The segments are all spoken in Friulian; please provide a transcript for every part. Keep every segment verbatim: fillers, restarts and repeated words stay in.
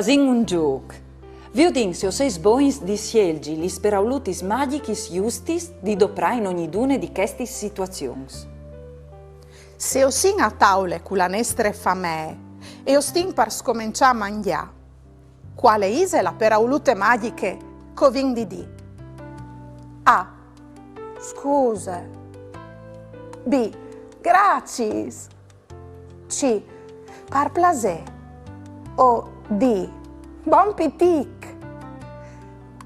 Fasìn un zûc. Viodìn se o sês bogns di sielzi lis peraulutis magjichis justis di doprâ in ognidune di chestis situazions. Se o sin a taule cu la nestre famee e o stin par scomençâ a mangjâ, cuale ise la peraulute magjiche che o vin di dî? A. Scuse. B. Graciis. C. Par plasê. O D. Bon pitic.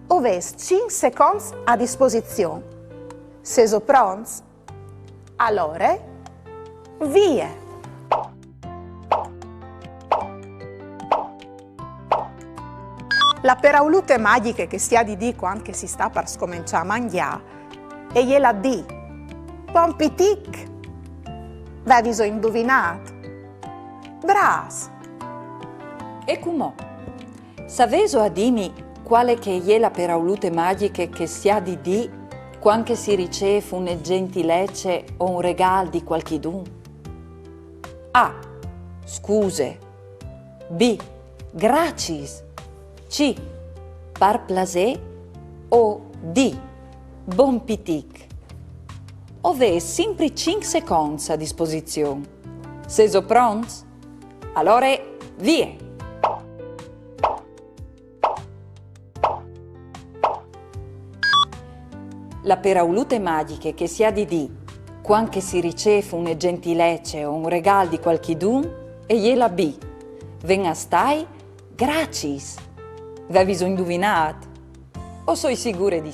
O vês cinc seconts a disposizion. Sêso pronts? Alore, vie! La peraulute magjiche che si à di dî cuant che si sta par scomençâ a mangjâ e je la D. Bon pitic! Veviso induvinât? Brâfs! E cumò? Savêso a dîmi cuale che e je la peraulute magjiche che si à di dî cuant che si ricêf une gjentilece o un regâl di cualchidun? A. Scuse. B. Graciis. C. Par plasê. O D. Bon pitic. O vês simpri cinc seconts a disposizion. Sêso pronts? Alore, vie! La peraulute magjiche che si à di dî cuant che si ricêf une gjentilece o un regâl di cualchidun e je la B. Ven a stâi graciis. Veviso induvinât? O soi sigure di sì.